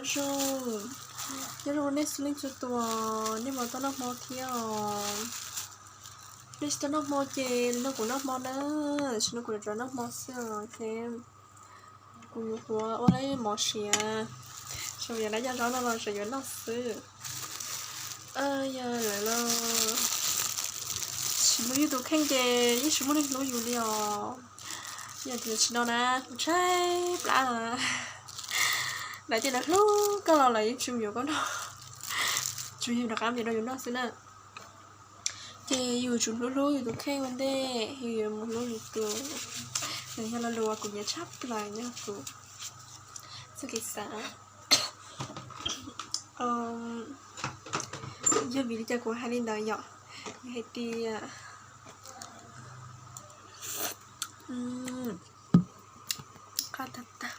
Zoo, nyob zoo nej xwb leej txhua tus, nej puas tau noj hmo thiab os? Nej tsis tau noj hmo ces nrog kuv noj hmo na, tam sim no kuv rov noj hmo xwb os. Kuv nyuam qhuav ua lawm mov siav, tsis yog dab caj zaub no los tseem yuav noj xwb. Yog lawm los tsis hlub yus tus kheej ces yeej tsis muaj neeg hlub yus li os. Yog tias tsis no na kuv tshaib plab. Lawv tias lawv hlub koj los lawv yeej tsis yuav koj noj, tsuas yog rov qab npias rau yus noj xwb na. Ces yus tsum hlub hlub yus tus kheej ua ntej yus yuav mus hlub yus tus, nws yog lo lus uas kuv nyiam tshaj plaws nyob hauv kuv txoj kev xav. Yog vim li cas kuv hais li ntawd yom? Vim hais tias qab tag tag.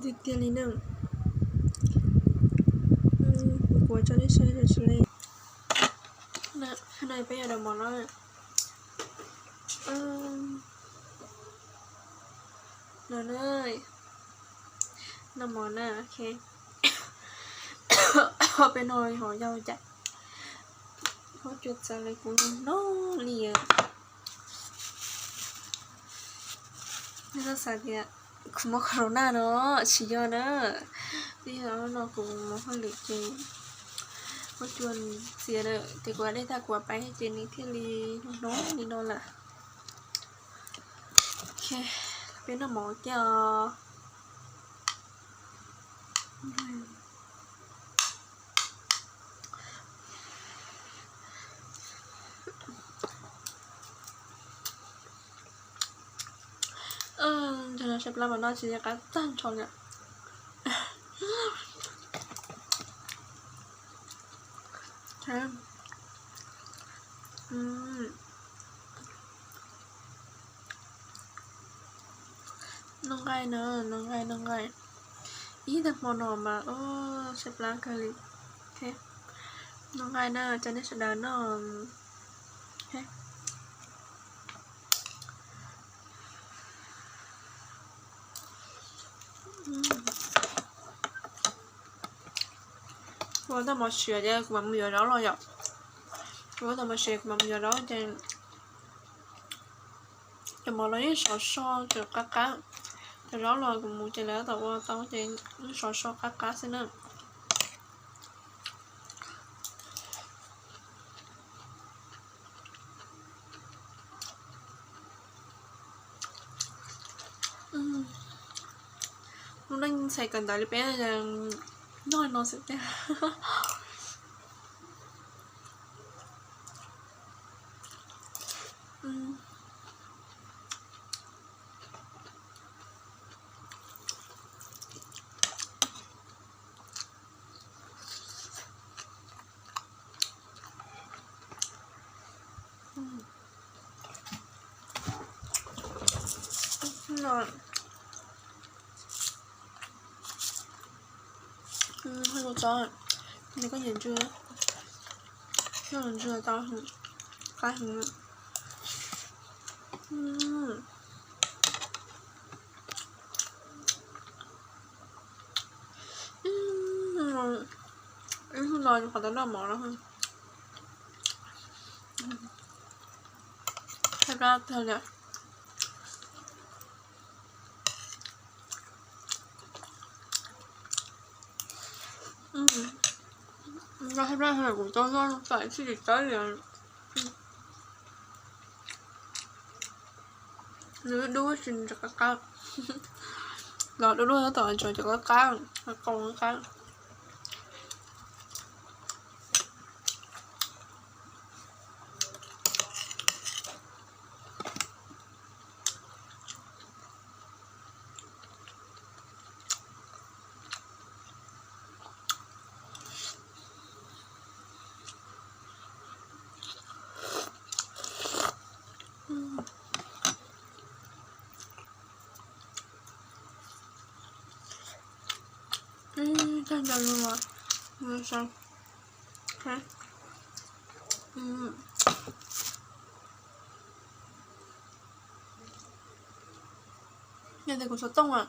Tiag tiag li na. Kuv tso nej saib tsis li. No peb yuav daus mov no. No na, noj mov na, ok. Peb no hov yau cas, huab cua txawv li kuv no li. Nej xav tias kuv mob corona no, tsis yog na. Twb yog no kuv mus hauj lwm ces huab cua txias lawm ces kuv dej tag kuv pais ces nws thiaj li hnov li no lawm. Ok, peb noj mov kiag os. Ntshe no saib plab mas noj tsis qab tag nrho li. Noj nqaij na, noj nqaij, noj nqaij. Ib tag hmo no mas saib plab kawg li. Noj nqaij na, cov nej sawv daws noj. Ua tau mov siav ces kuv mam mus yuav zaub los yom. Ua tau mov siav kuv mam mus yuav zaub ces cov mov los yeej sov so tseem qab qab. Cov zaub los kuv mus ces lawv tab tom ua tau ces yeej sov so qab qab xwb na. Lub neej ntxhais kawm ntawv li peb noj no xwb tiag. Hauj lwm txog, nws koj nyiam ntsws, noj ntsws tau, qab heev. Ib hnub no qhov tau noj mov no, hais plab tag li. Noj hais plab kuv tau noj txais tsis tsis tawb li. Nws dub tsis qab qab, los dub dub tab tom tseem qab qab, qab qab. Tag nrho los, saib. Yog tias kuv xov tooj,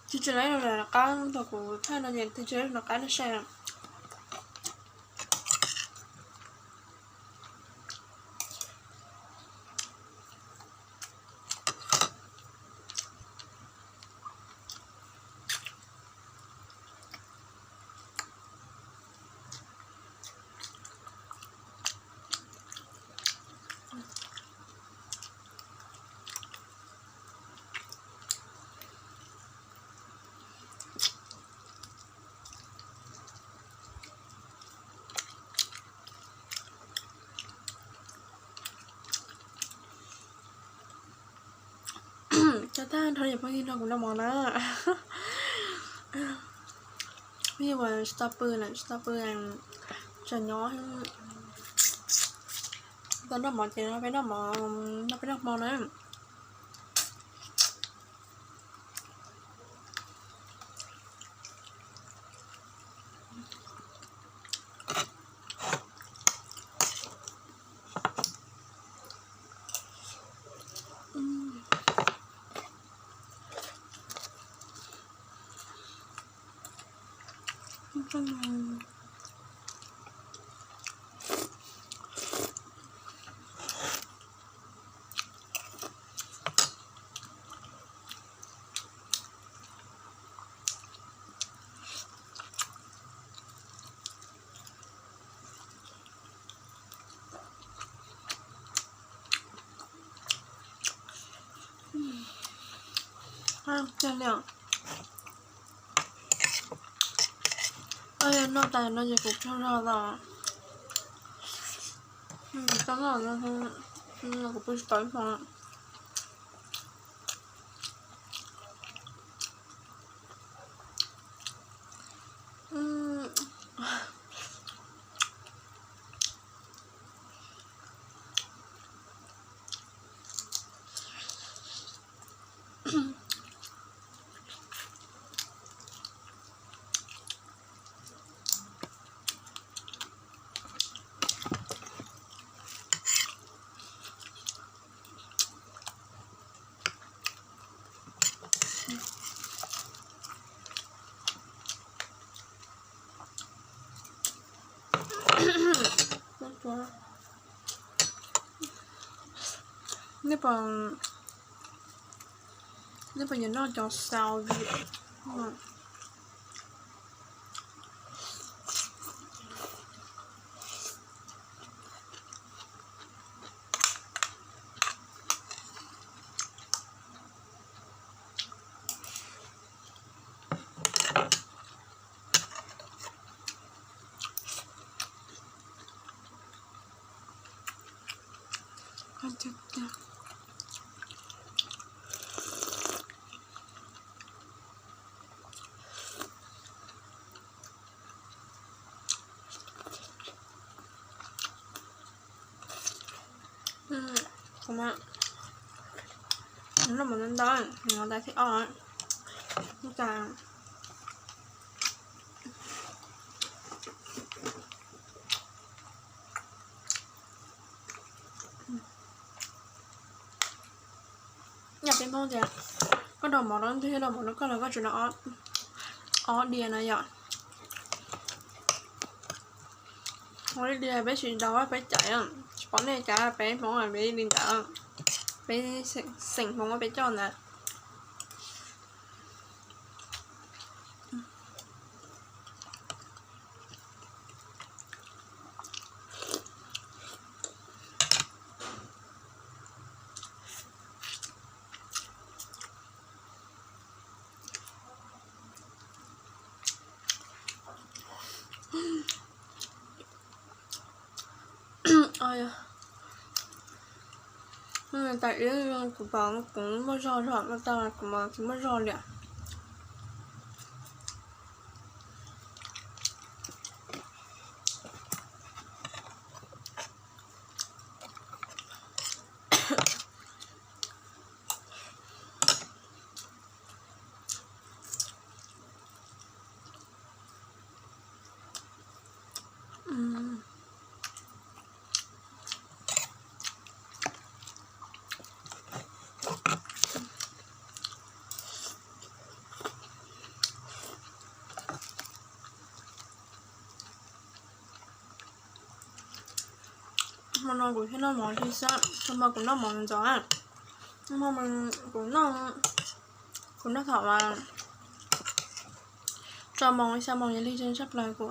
tig tsis tau rov qab thaum kuv thaij no ces tig tsis tau rov qab nej saib. Cov tag nrho niam phooj ywg nrog kuv noj mov na. Phooj ywg uas tsis tau pw na, tsis tau pw, tseem nyob, tau noj mov ces peb noj mov, noj peb noj hmo na. Cog liam. Noj tas no ces kuv tsaug zog tas. Tau noj no, kuv pw tsis tau ib hmo. Nej puas, nej puas nyiam noj cov xaus vim Noj mov ntau ntau, noj tas thib ob. Yog peb Hmoob tias koj rau mov rau ntwg, rau mov rau koj los koj tsuas rau ob diav na yom. Ua ib diav peb tsis daus peb caiv, tsis pom nej cas peb Hmoob peb li ntawd, peb xeem Hmoob peb coj ntawd. Tais ib kuv pom kuv muaj zog zog no tau kuv mas tsis muaj zog li. Hmo no kuv thiaj noj mov li xwb, txog hmo kuv noj mov ntxov na. Hmo kuv noj, kuv noj thaum tso moos xya moos yog li tshaj plaws kuv.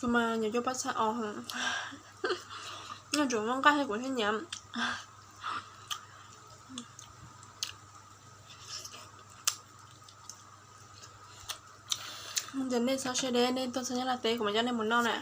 Kuv mas nyiam cov paj txhab os, noj tsuas muaj nqaij thiab kuv thiaj nyiam. Ces nej txhob siab deb, nej tuaj txog Nyab Laj teb kuv mam coj nej mus noj na.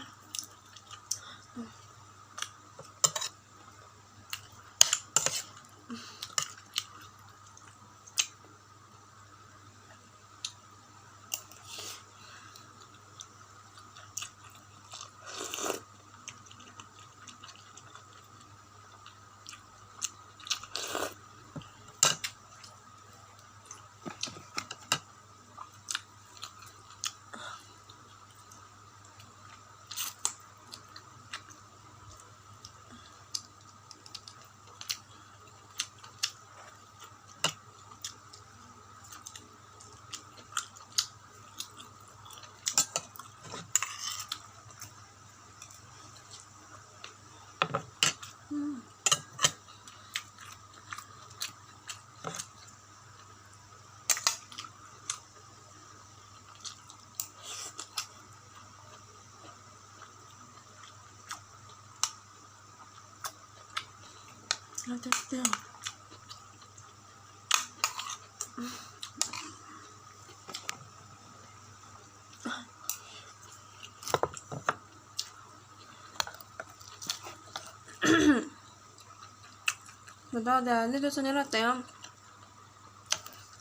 Ntawm no tias nej tuaj txog Nyab Laj teb,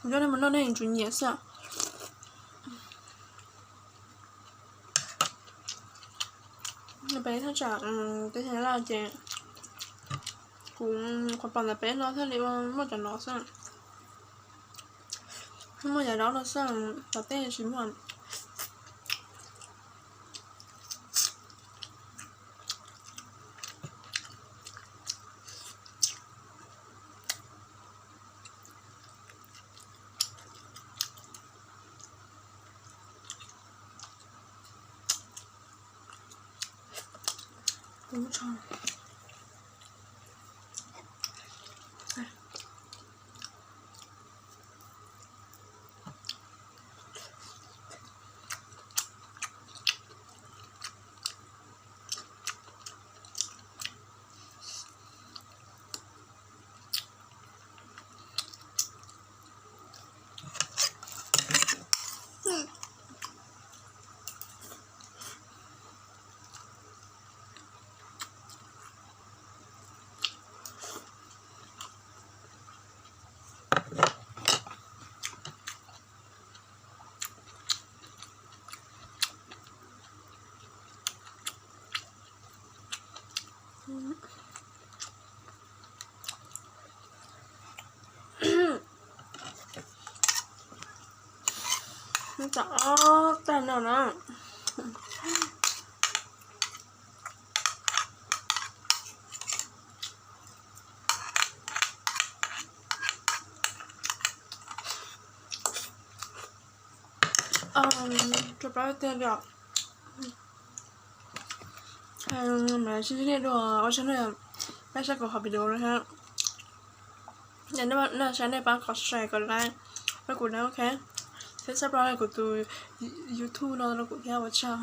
kuv coj nej mus noj nej yeej tsum nyiam xwb. Peb thaj tsam teb chaws Nyab Laj ces kuv qhuav pom ntawm peb no thiaj li ua muaj cov no xwb. Muaj yav dob no xwb, tom tej tsis muaj. Tam ob tag no na. Rau pab tiag li. Mam sib ntsib nej dua ua tsaug nej pab saib kuv hauv video no thiab. Nej saib nej pab kom share kom like rau kuv na, ok. Thiab subscribe kuv tus YouTube no rau kuv thiab, ua tsaug.